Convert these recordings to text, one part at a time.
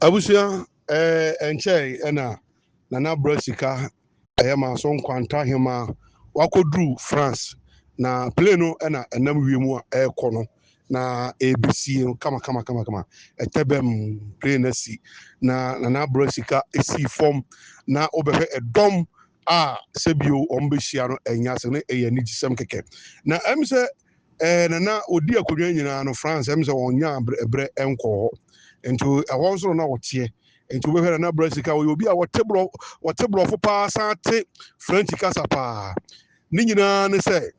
Abusua, ɛɛ ɛnkyɛe ɛna Nana Abra Sika ɛyɛ Manso Nkwanta Hemaa wakɔduru France na plane no ɛna ɛnam wiem a ɛrekɔ no na ɛrebɛsi no kama kama kama kama ɛtɛ bɛm plane no asi na Nana Abra Sika ɛsii fam na wobɛhwɛ ɛdɔm a sɛbio wɔn bɛhyia no ɛnyɛ asɛm no ɛyɛ anigyesɛm kɛkɛ na ɛm sɛ ɛɛ Nana ɔdi akonnwa nyinaa no France ɛm sɛ wɔn berɛ ɛnkɔɔ hɔ nti ɛhɔ nso na wɔteɛ nti wobɛhwɛ Nana Abra Sika wɔyɛ obi a wɔte borɔ wɔte borɔfo paa san te French kasa paa ne nyinaa ne sɛ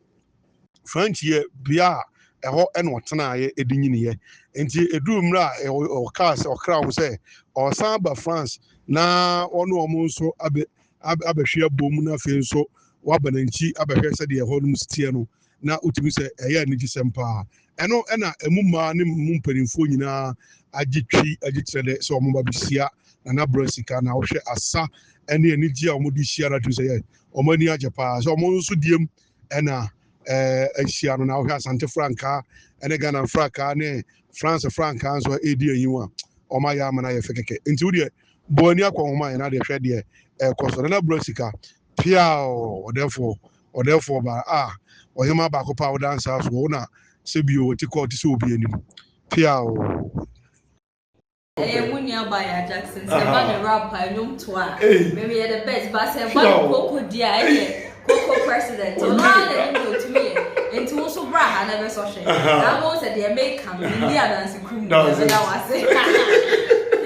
French yɛ bea a ɛhɔ ɛna ɔtenaeɛ ɛde nyiniɛ nti ɛduru mmerɛ a ɔkaa sɛ ɔkra wɔn sɛ ɔsan ba France na ɔne wɔn nso abɛ abɛhwe abom na afei nso waba n'akyi abɛhwɛ sɛdeɛ ɛhɔ nom teɛ no na wotumi sɛ ɛyɛ anigyesɛm paa ɛno ɛna ɛmu mmaa ne mu mpanimfoɔ nyinaa agye twi agye kyerɛ dɛ sɛ wɔn ba bɛhyia Nana Abra Sika na wɔhwɛ asa ɛne anigye a wɔde hyia no atumi sɛ yɛ wɔn ani agye paa sɛ wɔn nso diem ɛna ɛɛ ahyia no na wɔhwɛ Asante frankaa ɛne Ghana frankaa ne France frankaa nso ɛredi anim a wɔn ayɛ ama no ayɛ fɛ kɛkɛ nti wodeɛ bɔ ani akɔ nhoma yɛn adeɛ hwɛ deɛ ɛrekɔ so Nana Abra Sika piao ɔdɛfoɔ ɔdɛfoɔ ba a ɔhema baako pa a ɔda nsa so wɔn na sɛbio wɔte kɔ ɔte sɛ obi anim piao. Ɛyɛ mu nua Baya Jackson sɛ ɛba ne rap a nnwom to a meme yɛ the best ba sɛ ɛba ne koko di a ɛyɛ koko president ɔno ara na ɛnim deɛ ɔtumi yɛ nti wo nso bra ha na ɛbɛsɔ hwɛ na ama wo sɛ deɛ meka no menni adanse kurum na ɛbɛda wo ase.